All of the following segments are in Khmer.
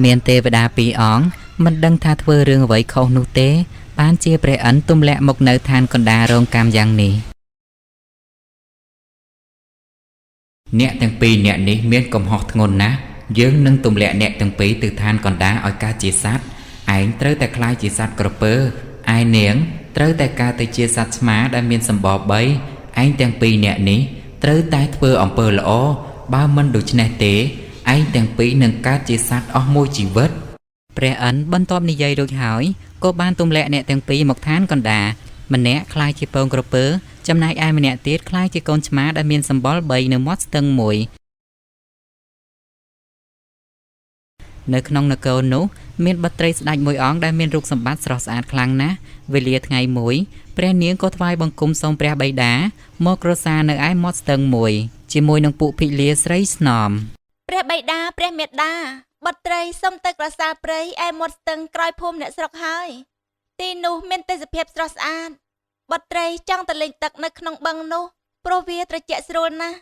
មានទេវតាពីរអង្គមិនដឹងថាធ្វើរឿងអ្វីខុសនោះទេ បានជាព្រះឥន្ទទម្លាក់មកនៅឋានកណ្ដាលរងកម្មយ៉ាងនេះអ្នកទាំងពីរអ្នកនេះមានកំហុសធ្ងន់ណាស់យើងនឹងទម្លាក់អ្នកទាំងពីរទៅឋានកណ្ដាលឲ្យកើតជាសត្វឯងត្រូវតែក្លាយជាសត្វក្រពើឯនាងត្រូវតែកើតទៅជាសត្វឆ្មាដែលមានសម្បរបីឯងទាំងពីរអ្នកនេះត្រូវតែធ្វើអំពើល្អបើមិនដូច្នេះទេឯងទាំងពីរនឹងកើតជាសត្វអស់មួយជីវិតព្រះឥន្ទបន្ទាប់និយាយរួចហើយក៏បានទម្លាក់អ្នកទាំងពីរមកឋានកណ្ដាលម្នាក់ក្លាយជាពងក្រពើចំណែកឯម្នាក់ទៀតក្លាយជាកូនឆ្មាដែលមានសម្បុរបីនៅមាត់ស្ទឹងមួយនៅក្នុងនគរនោះមានបុត្រីស្ដេចមួយអង្គដែលមានរូបសម្បត្តិស្រស់ស្អាតខ្លាំងណាស់វេលាថ្ងៃមួយព្រះនាងក៏ថ្វាយបង្គំសូមព្រះបិតាមកក្រសានៅឯមាត់ស្ទឹងមួយជាមួយនឹងពួកភិលាស្រីស្នំ ព្រះបិតាព្រះមេដាបុត្រីសុំទៅក្រសាលព្រៃឯមាត់ស្ទឹងក្រោយភូមិអ្នកស្រុកហើយទីនោះមានទេសភាពស្រស់ស្អាតបុត្រីចង់ទៅលេងទឹកនៅក្នុងបឹងនោះព្រោះវាត្រជាក់ស្រួលណាស់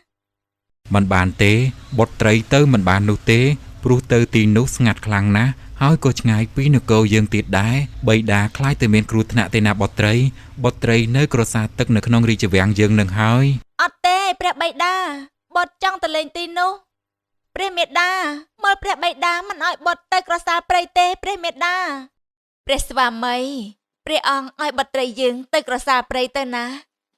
មិនបានទេបុត្រីទៅមិនបាននោះទេព្រោះទៅទីនោះស្ងាត់ខ្លាំងណាស់ហើយក៏ឆ្ងាយពីនគរយើងទៀតដែរបៃតាខ្លាចតែមានគ្រោះថ្នាក់ទេណាបុត្រីបុត្រីនៅក្រសាទឹកនៅក្នុងរាជវាំងយើងនឹងហើយ អត់ទេព្រះបិតាបុត្រចង់ទៅលេងទីនោះព្រះមេដាមើលព្រះបិតាមិនឲ្យបុត្រទៅក្រសាលព្រៃទេព្រះមេដាព្រះស្វាមីព្រះអង្គឲ្យបុត្រីយើងទៅក្រសាលព្រៃទៅណា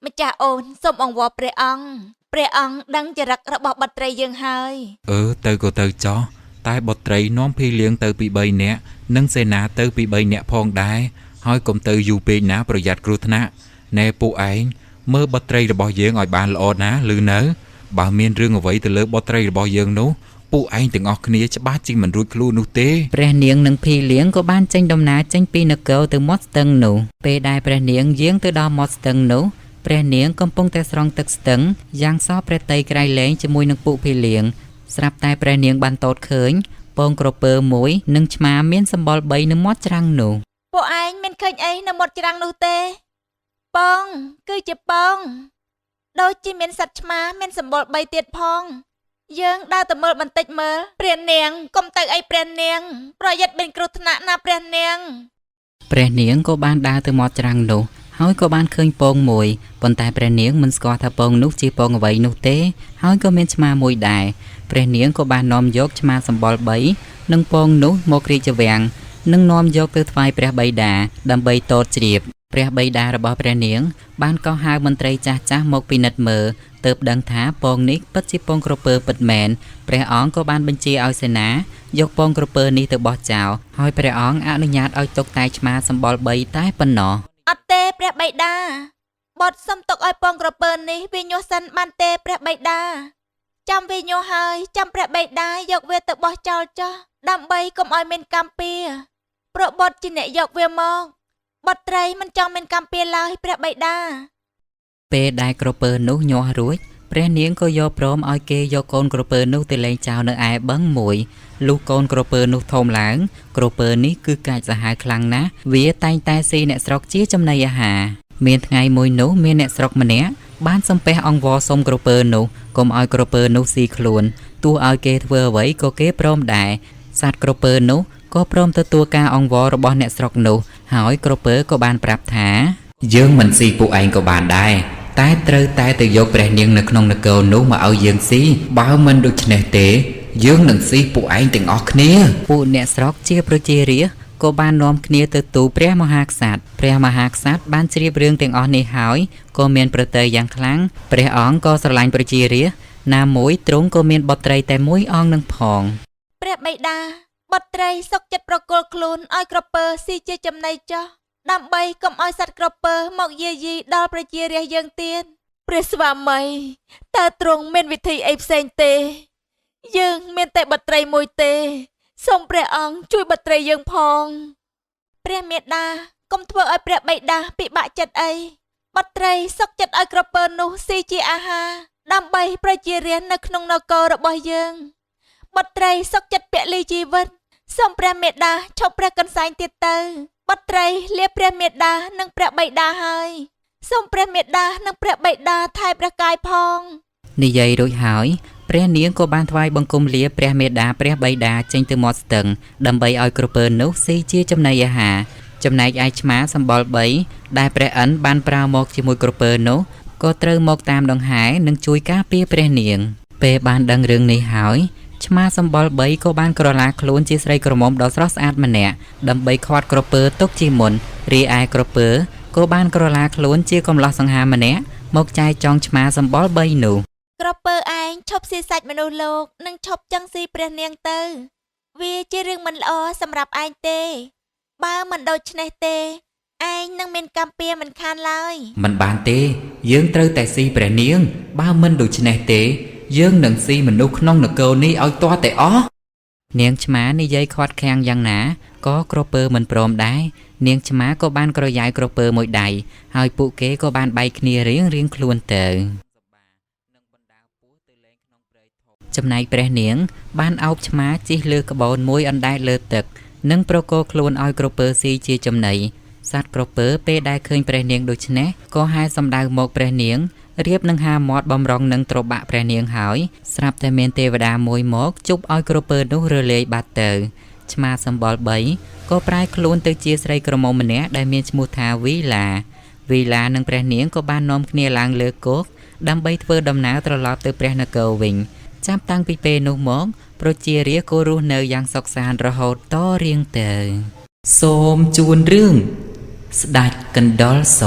ម្ចាស់អូនសូមអង្វរព្រះអង្គព្រះអង្គដឹងចរិតរបស់បុត្រីយើងហើយ អឺទៅក៏ទៅចោះតែបុត្រីនាំភីលៀងទៅពី3នាក់និងសេនាទៅពី3នាក់ផងដែរហើយកុំទៅយូរពេកណាប្រយ័ត្នគ្រោះថ្នាក់ណែពួកឯងមើលបុត្រីរបស់យើងឲ្យបានល្អណាឬនៅបើមានរឿងអ្វីទៅលើបុត្រីរបស់យើងនោះពួកឯងទាំងអស់គ្នាច្បាស់ជាមិនរួចខ្លួននោះទេ ព្រះនាងនិងភីលៀងក៏បានចេញដំណើរចេញពីនគរទៅមាត់ស្ទឹងនោះពេលដែលព្រះនាងយាងទៅដល់មាត់ស្ទឹងនោះព្រះនាងកំពុងតែស្រង់ទឹកស្ទឹងយ៉ាងសោះព្រះតីក្រៃលែងជាមួយនឹងពួកភីលៀងស្រាប់តែព្រះនាងបានទតឃើញពងក្រពើមួយនិងឆ្មាមានសម្បុរបីនៅមាត់ច្រាំងនោះ ពួកឯងមិនឃើញអីនៅមាត់ច្រាំងនោះទេពងគឺជាពងដូចជាមានសត្វឆ្មាមានសម្បុរបីទៀតផងយើងដើរទៅមើលបន្តិចមើលព្រះនាងកុំទៅអីព្រះនាងប្រយ័ត្នមានគ្រោះថ្នាក់ណាព្រះនាង ព្រះនាងក៏បានដើរទៅមាត់ច្រាំងនោះហើយក៏បានឃើញពងមួយប៉ុន្តែព្រះនាងមិនស្គាល់ថាពងនោះជាពងអ្វីនោះទេហើយក៏មានឆ្មាមួយដែរព្រះនាងក៏បាននាំយកឆ្មាសម្បុរបីនិងពងនោះមករាជវាំងនិងនាំយកទៅថ្វាយព្រះបិតាដើម្បីទតជ្រាបព្រះបិតារបស់ព្រះនាងបានកោះហៅមន្ត្រីចាស់ៗមកពិនិត្យមើលទើបដឹងថាពងនេះពិតជាពងក្រពើពិតមែនព្រះអង្គក៏បានបញ្ជាឲ្យសេនាយកពងក្រពើនេះទៅបោះចោលហើយព្រះអង្គអនុញ្ញាតឲ្យទុកតែឆ្មាសម្បុរបីតែប៉ុណ្ណោះ អត់ទេព្រះបិតាបុត្រសុំទុកឲ្យពងក្រពើនេះវាញាស់សិនបានទេព្រះបិតាចាំវាញាស់ហើយចាំព្រះបិតាយកវាទៅបោះចោលចោះដើម្បីកុំឲ្យមានកម្មពៀព្រោះបុត្រជាអ្នកយកវាមកបុត្រីមិនចង់មានកម្មពៀឡើយព្រះបិតា ពេលដែលក្រពើនោះញាស់រួចព្រះនាងក៏យកព្រមឲ្យគេយកកូនក្រពើនោះទៅលែងចោលនៅឯបឹងមួយលុះកូនក្រពើនោះធំឡើងក្រពើនេះគឺកាចសាហាវខ្លាំងណាស់វាតែងតែស៊ីអ្នកស្រុកជាចំណីអាហារមានថ្ងៃមួយនោះមានអ្នកស្រុកម្នាក់បានសំពះអង្វរសុំក្រពើនោះកុំឲ្យក្រពើនោះស៊ីខ្លួនទោះឲ្យគេធ្វើអ្វីក៏គេព្រមដែរសត្វក្រពើនោះក៏ព្រមទទួលការអង្វររបស់អ្នកស្រុកនោះហើយក្រពើក៏បានប្រាប់ថា យើងមិនស៊ីពួកឯងក៏បានដែរតែត្រូវតែទៅយកព្រះនាងនៅក្នុងនគរនោះមកឲ្យយើងស៊ីបើមិនដូច្នេះទេយើងនឹងស៊ីពួកឯងទាំងអស់គ្នា ពួកអ្នកស្រុកជាប្រជារាស្ត្រក៏បាននាំគ្នាទៅទូលព្រះមហាក្សត្រព្រះមហាក្សត្របានជ្រាបរឿងទាំងអស់នេះហើយក៏មានប្រទ័យយ៉ាងខ្លាំងព្រះអង្គក៏ស្រឡាញ់ប្រជារាស្ត្រណាមួយទ្រង់ក៏មានបុត្រីតែមួយអង្គនឹងផង ព្រះបិតាបុត្រីសុកចិត្តប្រគល់ខ្លួនឲ្យក្រពើស៊ីជាចំណីចោះដើម្បីកុំឲ្យសត្វក្រពើមកយាយីដល់ប្រជារាស្ត្រយើងទៀតព្រះស្វាមីតើទ្រង់មានវិធីអីផ្សេងទេយើងមានតែបុត្រីមួយទេសូមព្រះអង្គជួយបុត្រីយើងផងព្រះមេដាកុំធ្វើឲ្យព្រះបិតាពិបាកចិត្តអីបុត្រីសុកចិត្តឲ្យក្រពើនោះស៊ីជាអាហារដើម្បីប្រជារាស្ត្រនៅក្នុងនគររបស់យើងបុត្រីសុកចិត្តពលីជីវិតសូមព្រះមេដាឈប់ព្រះកន្សែងទៀតទៅបុត្រីលាព្រះមេដានិងព្រះបិតាហើយសូមព្រះមេដានិងព្រះបិតាថែព្រះកាយផង និយាយរួចហើយ ព្រះនាងក៏បានថ្វាយបង្គំលាព្រះមេដាព្រះបិតាចេញទៅមាត់ស្ទឹងដើម្បីឲ្យក្រពើនោះស៊ីជាចំណីអាហារចំណែកឯឆ្មាសម្បុរ3ដែលព្រះឥន្ទបានប្រើមកជាមួយក្រពើនោះក៏ត្រូវមកតាមដង្ហែនិងជួយការពារព្រះនាងពេលបានដឹងរឿងនេះហើយឆ្មាសម្បុរ3ក៏បានក្រឡាខ្លួនជាស្រីក្រមុំដ៏ស្រស់ស្អាតម្នាក់ដើម្បីឃាត់ក្រពើទុកជាមុនរីឯក្រពើក៏បានក្រឡាខ្លួនជាកំឡោះសង្ហាម្នាក់មកចែកចង់ឆ្មាសម្បុរ3នោះ ក្រពើឯងឈប់ស៊ីសាច់មនុស្សលោកនិងឈប់ចឹងស៊ីព្រះនាងទៅ វាជារឿងមិនល្អសម្រាប់ឯងទេ បើមិនដូច្នេះទេឯងនឹងមានកម្មពៀមិនខានឡើយ មិនបានទេ យើងត្រូវតែស៊ីព្រះនាង បើមិនដូច្នេះទេ យើងនឹងស៊ីមនុស្សក្នុងនគរនេះឲ្យទាល់តែអស់នាងឆ្មានិយាយខាត់ខាំងយ៉ាងណាក៏ក្រពើមិនព្រមដែរនាងឆ្មាក៏បានក្រយ៉ៅក្រពើមួយដៃហើយពួកគេក៏បានបែកគ្នារៀងរៀងខ្លួនទៅចំណែកព្រះនាង បានអោបឆ្មាជិះលើក្បូនមួយអណ្ដែតលើទឹក និងប្រគល់ខ្លួនឲ្យក្រពើស៊ីជាចំណីសត្វក្រពើពេលដែលឃើញព្រះនាងដូច្នេះក៏ហែសម្ដៅមកព្រះនាងរៀបនឹងហាមាត់បំរុងនឹងត្របាក់ព្រះនាងហើយស្រាប់តែមានទេវតាមួយមកជប់ឲ្យក្រពើនោះរលាយបាត់ទៅឆ្មាសម្បុរ3ក៏ប្រែខ្លួនទៅជាស្រីក្រមុំម្នាក់ដែលមានឈ្មោះថាវីឡាវីឡានិងព្រះនាងក៏បាននាំគ្នាឡើងលើគោកដើម្បីធ្វើដំណើរត្រឡប់ទៅព្រះនគរវិញចាប់តាំងពីពេលនោះមកប្រជារាស្ត្រក៏រស់នៅយ៉ាងសុខសាន្តរហូតតរៀងទៅសូមជូនរឿងស្ដេចកណ្ដុរស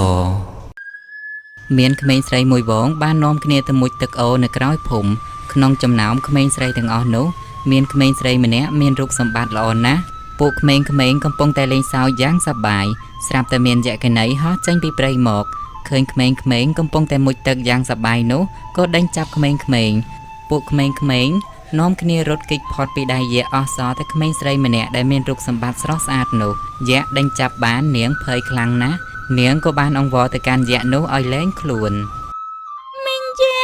មានក្មេងស្រីមួយវងបាននាំគ្នាទៅមុជទឹកអូរនៅក្រោយភូមិក្នុងចំណោមក្មេងស្រីទាំងអស់នោះមានក្មេងស្រីម្នាក់មានរូបសម្បត្តិល្អណាស់ពួកក្មេងៗកំពុងតែលេងសើចយ៉ាងសប្បាយស្រាប់តែមានយក្ខិនីហោះចេញពីព្រៃមកឃើញក្មេងៗកំពុងតែមុជទឹកយ៉ាងសប្បាយនោះក៏ដេញចាប់ក្មេងៗពួកក្មេងៗនាំគ្នារត់គេចផុតពីដៃយក្សអស់សល់តែក្មេងស្រីម្នាក់ដែលមានរូបសម្បត្តិស្រស់ស្អាតនោះយក្សដេញចាប់បាននាងភ័យខ្លាំងណាស់នាងក៏បានអង្វរទៅកាន់យក្សនោះឲ្យលែងខ្លួន មីងយ៉ា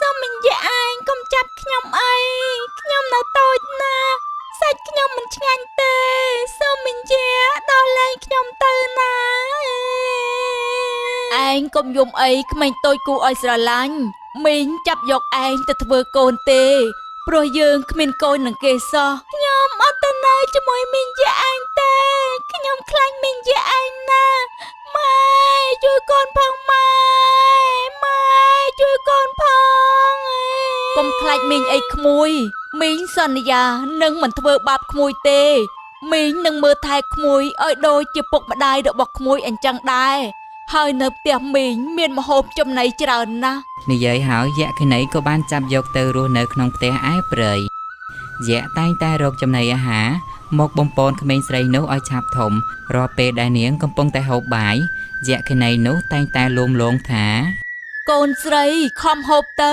សូមមីងយ៉ាឯងកុំចាប់ខ្ញុំអីខ្ញុំនៅតូចណាស់សាច់ខ្ញុំមិនឆ្ងាញ់ទេសូមមីងយ៉ាដោះលែងខ្ញុំទៅណាឯងកុំយំអីក្មេងតូចគួរឲ្យស្រឡាញ់មីងចាប់យកឯងទៅធ្វើកូនទេ ព្រោះយើងគ្មានកូននឹងគេសោះខ្ញុំអត់ទៅនៅជាមួយមីងយ៉ាឯងទេខ្ញុំខ្លាចមីងយ៉ាឯងណាស់ម៉ែជួយកូនផងម៉ែម៉ែជួយកូនផងកុំខ្លាចមីងអីក្មួយមីងសន្យានឹងមិនធ្វើបាបក្មួយទេមីងនឹងមើលថែក្មួយឲ្យដូចជាពុកម្ដាយរបស់ក្មួយអញ្ចឹងដែរហើយនៅផ្ទះមីងមានម្ហូបចំណីច្រើនណាស់ និយាយហើយយក្ខិនីក៏បានចាប់យកទៅរស់នៅក្នុងផ្ទះឯព្រៃយក្សតែងតែរកចំណីអាហារមកបំពន់ក្មេងស្រីនោះឲ្យឆាប់ធំរាល់ពេលដែលនាងកំពុងតែហូបបាយយក្ខិនីនោះតែងតែលួងលោមថា កូនស្រីខំហូបទៅ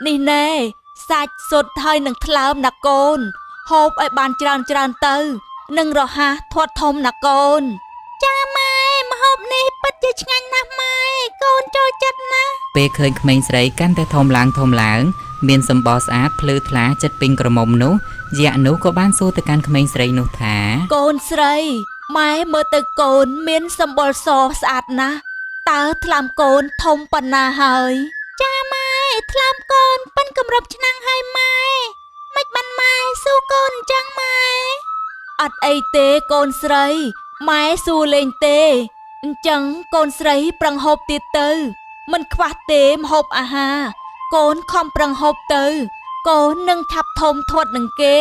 នេះណែសាច់សុទ្ធហើយនឹងថ្លើមណាកូន ហូបឲ្យបានច្រើនច្រើនទៅនឹងរហ័សធាត់ធំណាកូន ចាម៉ែម្ហូបនេះពិតជាឆ្ងាញ់ណាស់ម៉ែកូនចូលចិត្តណាស់ ពេលឃើញក្មេងស្រីកាន់តែធំឡើងធំឡើងមានសម្បល់ស្អាតភ្លឺថ្លាចិត្តពេញក្រមុំនោះយក្សនោះក៏បានសួរទៅកាន់ក្មេងស្រីនោះថា កូនស្រីម៉ែមើលទៅកូនមានសម្បុរសស្អាតណាស់តើថ្លើមកូនធំប៉ុណ្ណាហើយចាម៉ែថ្លើមកូនប៉ិនកម្រិបឆ្នាំងហើយម៉ែមិនបានម៉ែសួរកូនអញ្ចឹងម៉ែអត់អីទេកូនស្រីម៉ែសួរលេងទេអញ្ចឹងកូនស្រីប្រឹងហូបទៀតទៅ មិនខ្វះទេម្ហូបអាហារកូនខំប្រឹងហូបទៅ កូននឹងឆាប់ធំធាត់នឹងគេ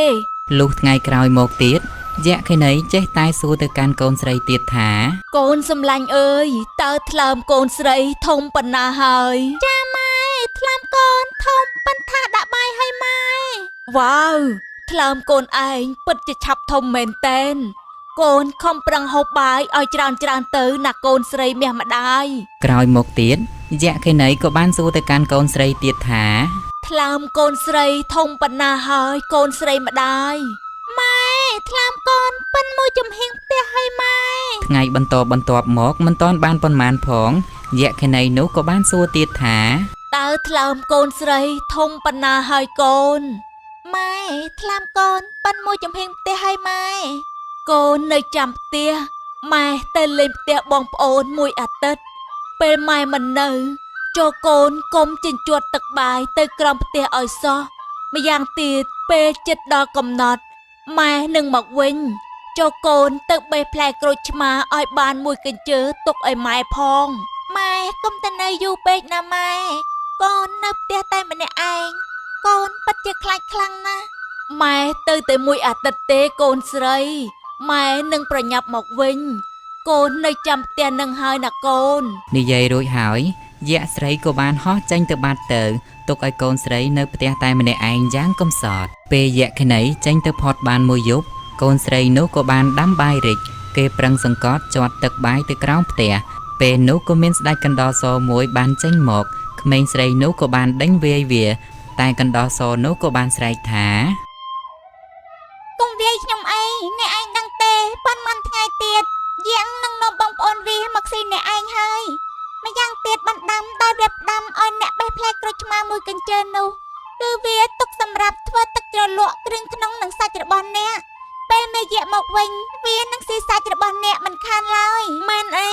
លុះថ្ងៃក្រោយមកទៀតយក្ខិនីចេះតែសួរទៅកាន់កូនស្រីទៀតថា កូនសំឡាញ់អើយតើថ្លើមកូនស្រីធំប៉ុណ្ណាហើយចាម៉ែថ្លើមកូនធំប៉ុន្ថាដាក់បាយឲ្យម៉ែវ៉ាវថ្លើមកូនឯងពិតជាឆាប់ធំមែនតែនកូនខំប្រឹងហូបបាយឲ្យច្រើនច្រើនទៅណាកូនស្រីមាសម្ដាយ ក្រោយមកទៀតយក្ខិនីក៏បានសួរទៅកាន់កូនស្រីទៀតថា ថ្លើមកូនស្រីធំប៉ុណ្ណាហើយកូនស្រីម្ដាយម៉ែថ្លើមកូនប៉ិនមួយចំហៀងផ្ទះឲ្យម៉ែ ថ្ងៃបន្តបន្ទាប់មកមិនទាន់បានប៉ុន្មានផងយក្ខិនីនោះក៏បានសួរទៀតថា តើថ្លើមកូនស្រីធំប៉ុណ្ណាហើយកូនម៉ែថ្លើមកូនប៉ិនមួយចំហៀងផ្ទះឲ្យម៉ែកូននៅចាំផ្ទះម៉ែទៅលេងផ្ទះបងប្អូនមួយអាទិត្យពេលម៉ែមិននៅចូលកូនកុំជញ្ជាត់ទឹកបាយទៅក្រោមផ្ទះឲ្យសោះ ម្យ៉ាងទៀតពេលចិត្តដល់កំណត់ម៉ែនឹងមកវិញចូលកូនទៅបេះផ្លែក្រូចឆ្មាឲ្យបានមួយកញ្ជើទុកឲ្យម៉ែផងម៉ែកុំទៅនៅយូរពេកណាម៉ែកូននៅផ្ទះតែម្នាក់ឯងកូនពិតជាខ្លាចខ្លាំងណាស់ម៉ែទៅតែមួយអាទិត្យទេកូនស្រីម៉ែនឹងប្រញាប់មកវិញកូននៅចាំផ្ទះនឹងហើយណាកូន និយាយរួចហើយយក្សស្រីក៏បានហោះចេញទៅបាត់ទៅទុកឲ្យកូនស្រីនៅផ្ទះតែម្នាក់ឯងយ៉ាងកំសត់ពេលយក្ខិនីចេញទៅផុតបានមួយយប់កូនស្រីនោះក៏បានដាំបាយរិចគេប្រឹងសង្កត់ជាត់ទឹកបាយទៅក្រោមផ្ទះពេលនោះក៏មានស្ដេចកណ្ដុរសមួយបានចេញមកក្មេងស្រីនោះក៏បានដេញវាយវាតែកណ្ដុរសនោះក៏បានស្រែកថា កុំវាយខ្ញុំអីអ្នកឯងដឹងទេប៉ុន្មានថ្ងៃទៀតយ៉ាងនឹងនាំបងប្អូនវាមកស៊ីអ្នកឯងហើយម្យ៉ាងទៀតបណ្ដាំដោយរៀបដាំឲ្យអ្នកបេះផ្លែក្រូចឆ្មាមួយកញ្ជើនោះគឺវាទុកសម្រាប់ធ្វើទឹកជ្រលក់គ្រឿងក្នុងនិងសាច់របស់អ្នកពេលមេយៈមកវិញវានឹងស៊ីសាច់របស់អ្នកមិនខានឡើយមែនអី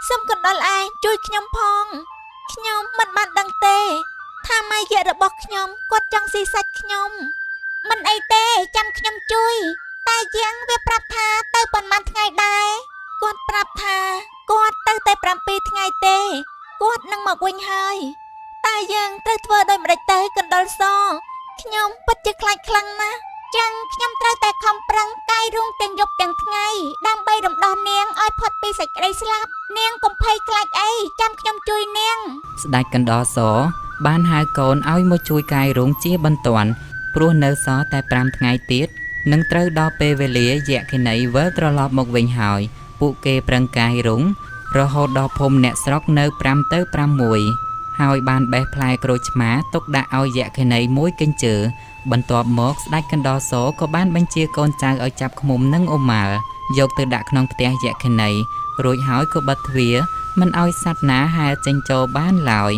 សូមកណ្ដុលឯងជួយខ្ញុំផងខ្ញុំមិនបានដឹងទេថាម៉ែយៈរបស់ខ្ញុំគាត់ចង់ស៊ីសាច់ខ្ញុំ មិនអីទេចាំខ្ញុំជួយ តែយ៉ាងវាប្រាប់ថាទៅប៉ុន្មានថ្ងៃដែរគាត់ប្រាប់ថាគាត់ទៅតែ7ថ្ងៃទេគាត់នឹងមកវិញហើយតែយើងត្រូវធ្វើដោយម្ដេចទៅកណ្ដុរសខ្ញុំពិតជាខ្លាចខ្លាំងណាស់ចឹងខ្ញុំត្រូវតែខំប្រឹងកាយរូងទាំងយប់ទាំងថ្ងៃដើម្បីរំដោះនាងឲ្យផុតពីសេចក្តីស្លាប់នាងកុំភ័យខ្លាចអីចាំខ្ញុំជួយនាង ស្ដេចកណ្ដុរសបានហៅកូនឲ្យមកជួយកាយរូងជាបន្ទាន់ព្រោះនៅសល់តែ5ថ្ងៃទៀតនឹងត្រូវដល់ពេលវេលាយក្ខិនីវិលត្រឡប់មកវិញហើយពួកគេប្រឹងកាយរូងរហូតដល់ភូមិអ្នកស្រុកនៅ5ទៅ6ហើយបានបេះផ្លែក្រូចឆ្មាទុកដាក់ឲ្យយក្ខិនីមួយកញ្ជើបន្ទាប់មកស្ដេចកណ្ដុរសក៏បានបញ្ជាកូនចៅឲ្យចាប់ឃ្មុំនិងអ៊ុម៉ាល់យកទៅដាក់ក្នុងផ្ទះយក្ខិនីរួចហើយក៏បិទទ្វារមិនឲ្យសត្វណាហែលចេញចូលបានឡើយ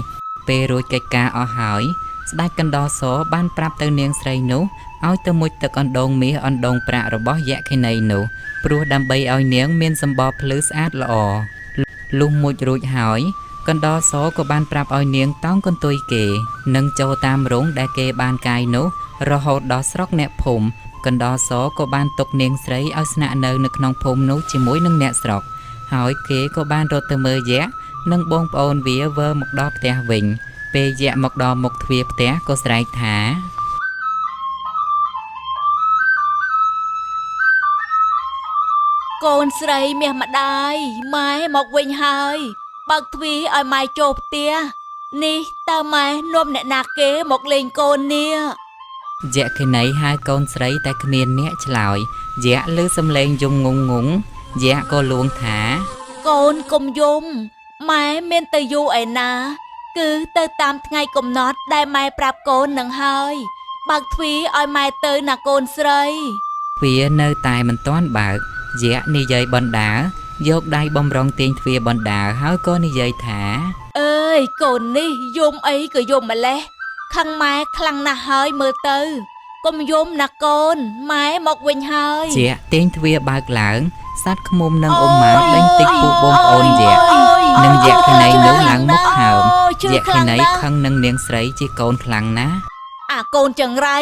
ពេលរួចកិច្ចការអស់ហើយស្ដេចកណ្ដុរសបានប្រាប់ទៅនាងស្រីនោះឲ្យទៅមុជទឹកអណ្ដូងមាសអណ្ដូងប្រាក់របស់យក្ខិនីនោះព្រោះដើម្បីឲ្យនាងមានសម្បល់ភ្លឺស្អាតល្អលុះមុជរួចហើយកណ្ដុរសក៏បានប្រាប់ឲ្យនាងតោងកន្ទុយគេនិងចូលតាមរោងដែលគេបានកាយនោះរហូតដល់ស្រុកអ្នកភូមិកណ្ដុរសក៏បានទុកនាងស្រីឲ្យស្នាក់នៅក្នុងភូមិនោះជាមួយនឹងអ្នកស្រុកហើយគេក៏បានរត់ទៅមើលយក្សនិងបងប្អូនវាវិលមកដល់ផ្ទះវិញពេលយក្សមកដល់មុខទ្វារផ្ទះក៏ស្រែកថា កូនស្រីមាសម្ដាយម៉ែមកវិញហើយបើកទ្វារឲ្យម៉ែចូលផ្ទះនេះតើម៉ែនាំអ្នកណាគេមកលេងកូននេះ យក្ខិនីហៅកូនស្រីតែគ្មានអ្នកឆ្លើយយក្សឮសំឡេងយំងងងយក្សក៏លួងថា កូនកុំយំម៉ែមានទៅយូរឯណាគឺទៅតាមថ្ងៃកំណត់ដែលម៉ែប្រាប់កូននឹងហើយបើកទ្វារឲ្យម៉ែទៅណាកូនស្រី ទ្វារនៅតែមិនទាន់បើកយក្សនិយាយបណ្ដាយកដៃបំរុងទាញទ្វារបណ្ដាហើយក៏និយាយថា អើយកូននេះយំអីក៏យំម្លេះខឹងម៉ែខ្លាំងណាស់ហើយមើលទៅកុំយំណាកូនម៉ែមកវិញហើយ យក្សទាញទ្វារបើកឡើងសត្វឃ្មុំនិងអ៊ុំម៉ាដេញតិចពួកបងប្អូនយក្សនិងយក្ខិនីនោះឡើងមុខហើមយក្ខិនីខឹងនឹងនាងស្រីជាកូនខ្លាំងណាស់ អាកូនចង្រៃ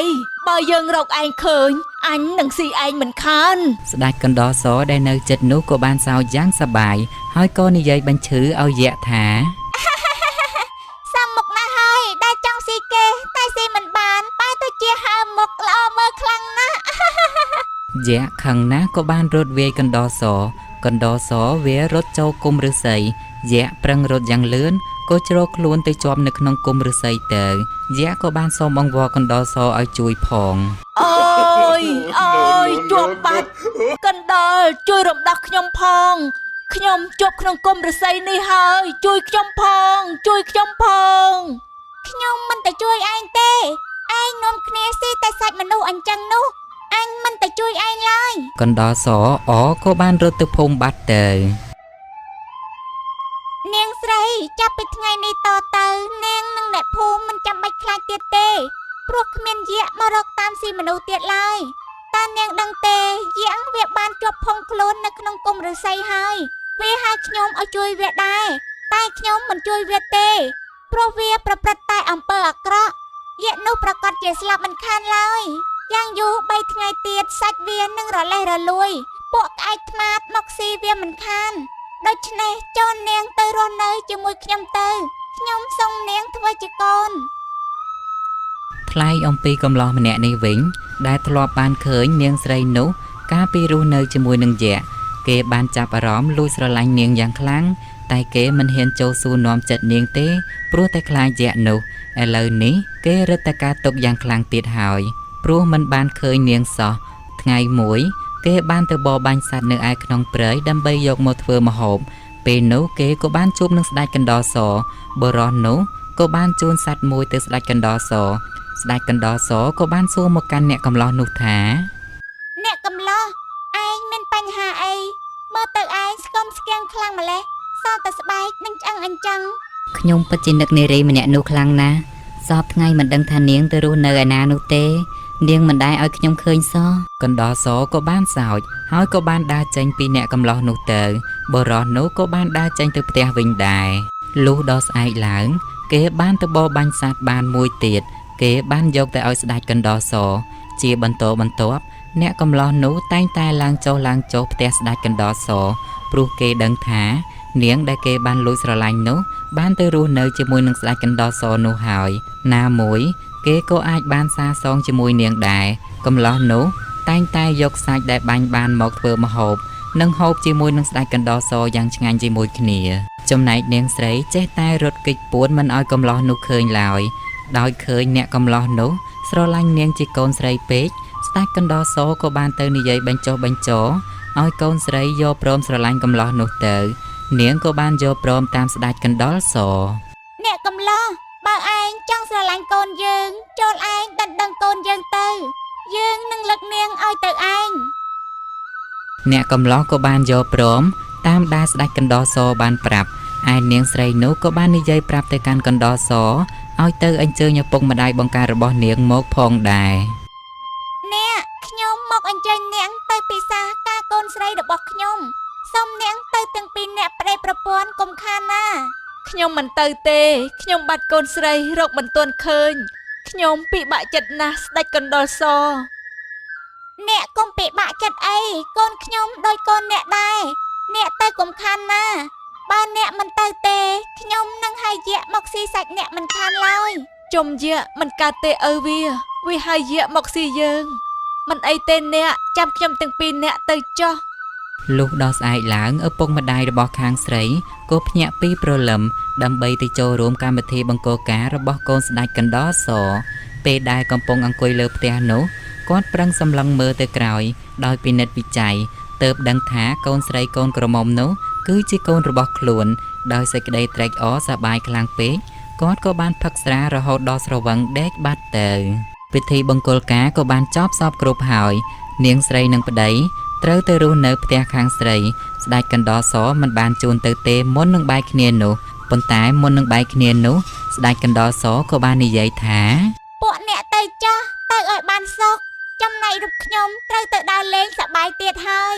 បើយើងរកឯងឃើញអញនឹងស៊ីឯងមិនខាន ស្ដេចកណ្ដុរសដែលនៅចិត្តនោះក៏បានសោចយ៉ាងសប្បាយហើយក៏និយាយបញ្ឈឺឲ្យយក្សថា សាំមុខណាស់ហើយដែលចង់ស៊ីគេតែស៊ីមិនបានបែរទៅជាហើមមុខល្អមើលខ្លាំងណាស់ យក្សខឹងណាស់ក៏បានរត់វាយកណ្ដុរសកណ្ដុរសវារត់ចូលគុំឫស្សីយក្សប្រឹងរត់យ៉ាងលឿនក៏ជ្រកខ្លួនទៅជាប់នៅក្នុងគុំឫស្សីទៅយក្សក៏បានសូមអង្វរកណ្ដុរសឲ្យជួយផង អើយអើយជាប់បាត់កណ្ដុរជួយរំដោះខ្ញុំផងខ្ញុំជាប់ក្នុងគុំឫស្សីនេះហើយជួយខ្ញុំផងជួយខ្ញុំផងខ្ញុំមិនទៅជួយឯងទេឯងនាំគ្នាស៊ីតែសាច់មនុស្សអញ្ចឹងនោះអញមិនទៅជួយឯងឡើយ កណ្ដុរសអក៏បានរត់ទៅភូមិបាត់ទៅ នាងស្រីចាប់ពីថ្ងៃនេះតទៅនាងនិងអ្នកភូមិមិនចាំបាច់ខ្លាចទៀតទេព្រោះគ្មានយក្សមករកតាមស៊ីមនុស្សទៀតឡើយតើនាងដឹងទេយក្សវាបានជាប់ផុងខ្លួននៅក្នុងគុំឫស្សីហើយវាហៅខ្ញុំឲ្យជួយវាដែរតែខ្ញុំមិនជួយវាទេព្រោះវាប្រព្រឹត្តតែអំពើអាក្រក់ យក្សនោះប្រកាសជាស្លាប់មិនខានឡើយយ៉ាងយូរ3ថ្ងៃទៀតសាច់វានឹងរលេះរលួយពួកក្អែកត្មាតមកស៊ីវាមិនខានដូច្នេះចូលនាងទៅរស់នៅជាមួយខ្ញុំទៅខ្ញុំសូមនាងធ្វើជាកូន ថ្លែងអំពីកំឡោះម្នាក់នេះវិញ ដែលធ្លាប់បានឃើញនាងស្រីនោះកាលពីរស់នៅជាមួយនឹងយក្សគេបានចាប់អារម្មណ៍លួចស្រឡាញ់នាងយ៉ាងខ្លាំងតែគេមិនហ៊ានចូលសួរនាំចិត្តនាងទេព្រោះតែខ្លាចយក្សនោះឥឡូវនេះគេរឹតតែការទុកយ៉ាងខ្លាំងទៀតហើយព្រោះមិនបានឃើញនាងសោះថ្ងៃមួយគេបានទៅបរបាញ់សត្វនៅឯក្នុងព្រៃដើម្បីយកមកធ្វើម្ហូបពេលនោះគេក៏បានជួបនឹងស្ដេចកណ្ដុរសបុរសនោះក៏បានជូនសត្វមួយទៅស្ដេចកណ្ដុរសស្ដេចកណ្ដុរសក៏បានសួរមកកាន់អ្នកកំឡោះនោះថា អ្នកកំឡោះឯងមានបញ្ហាអីមើលទៅឯងស្គមស្គាំងខ្លាំងម្ល៉េះសល់តែស្បែកនិងឆ្អឹងអញ្ចឹង ខ្ញុំពិតជានឹកនារីម្នាក់នោះខ្លាំងណាស់សពថ្ងៃមិនដឹងថានាងទៅរស់នៅឯណានោះទេនាងមិនដែលឲ្យខ្ញុំឃើញសោះកណ្ដុរសក៏បានសោចហើយក៏បានដើរចេញពីអ្នកកំឡោះនោះទៅបុរសនោះក៏បានដើរចេញទៅផ្ទះវិញដែរលុះដល់ស្អែកឡើង គេបានទៅបរបាញ់សត្វបានមួយទៀតគេបានយកទៅឲ្យស្ដេចកណ្ដុរសជាបន្តបន្ទាប់អ្នកកំឡោះនោះតែងតែឡើងចុះឡើងចុះផ្ទះស្ដេចកណ្ដុរសព្រោះគេដឹងថានាងដែលគេបានលួចស្រឡាញ់នោះបានទៅរស់នៅជាមួយនឹងស្ដេចកណ្ដុរសនោះហើយណាមួយគេក៏អាចបានសាសងជាមួយនាងដែរកំឡោះនោះតែងតែយកសាច់ដែលបាញ់បានមកធ្វើម្ហូបនិងហូបជាមួយនឹងស្ដេចកណ្ដុរសយ៉ាងឆ្ងាញ់ជាមួយគ្នាចំណែកនាងស្រីចេះតែរត់គេចពួនមិនឲ្យកំឡោះនោះឃើញឡើយដោយឃើញអ្នកកំឡោះនោះស្រឡាញ់នាងជាកូនស្រីពេកស្ដេចកណ្ដុរសក៏បានទៅនិយាយបញ្ចុះបញ្ចោឲ្យកូនស្រីយកព្រមស្រឡាញ់កំឡោះនោះទៅនាងក៏បានយកព្រមតាមស្ដេចកណ្ដុរស អ្នកកំឡោះបើឯងចង់ស្រឡាញ់កូនយើងចូលឯងដណ្ដឹងកូនយើងទៅយើងនឹងលើកនាងឲ្យទៅឯង អ្នកកំឡោះក៏បានយកព្រមតាមដែលស្ដេចកណ្ដុរសបានប្រាប់ឯនាងស្រីនោះក៏បាននិយាយប្រាប់ទៅកាន់កណ្ដុរសឲ្យទៅអញ្ជើញឪពុកម្ដាយបង្ការរបស់នាងមកផងដែរ អ្នកខ្ញុំមកអញ្ជើញនាងទៅពិសាការកូនស្រីរបស់ខ្ញុំសូមនាងទៅទាំងពីរអ្នកប្តីប្រពន្ធកុំខានណាខ្ញុំមិនទៅទេខ្ញុំបាត់កូនស្រីរកមិនទាន់ឃើញខ្ញុំពិបាកចិត្តណាស់ស្ដេចកណ្ដុរសអ្នកកុំពិបាកចិត្តអីកូនខ្ញុំដូចកូនអ្នកដែរអ្នកទៅកុំខានណាបើអ្នកមិនទៅទេខ្ញុំនឹងហៅយក្សមកស៊ីសាច់អ្នកមិនខានឡើយជុំយក្សមិនកើតទេឪវាវាហៅយក្សមកស៊ីយើងមិនអីទេអ្នកចាំខ្ញុំទាំងពីរអ្នកទៅចុះ លុះដល់ស្អែកឡើងឪពុកម្ដាយរបស់ខាងស្រីក៏ភ្ញាក់ពីព្រលឹមដើម្បីទៅចូលរួមកម្មវិធីបង្គោលការរបស់កូនស្ដេចកណ្ដុរសពេលដែលកំពុងអង្គុយលើផ្ទះនោះគាត់ប្រឹងសម្លឹងមើលទៅក្រោយដោយពិនិត្យវិច័យទើបដឹងថាកូនស្រីកូនក្រមុំនោះគឺជាកូនរបស់ខ្លួនដោយសេចក្តីត្រេកអរសប្បាយខ្លាំងពេកគាត់ក៏បានផឹកស្រារហូតដល់ស្រវឹងដេកបាត់ទៅពិធីបង្គោលការក៏បានចប់សពគ្រប់ហើយនាងស្រីនិងប្តីត្រូវទៅរស់នៅផ្ទះខាងស្រីស្ដេចកណ្ដុរសមិនបានជូនទៅទេមុននឹងបែកគ្នានោះប៉ុន្តែមុននឹងបែកគ្នានោះស្ដេចកណ្ដុរសក៏បាននិយាយថា ពួកអ្នកទៅចោះទៅឲ្យបានសុខចំណែករូបខ្ញុំត្រូវទៅដើរលេងសប្បាយទៀតហើយ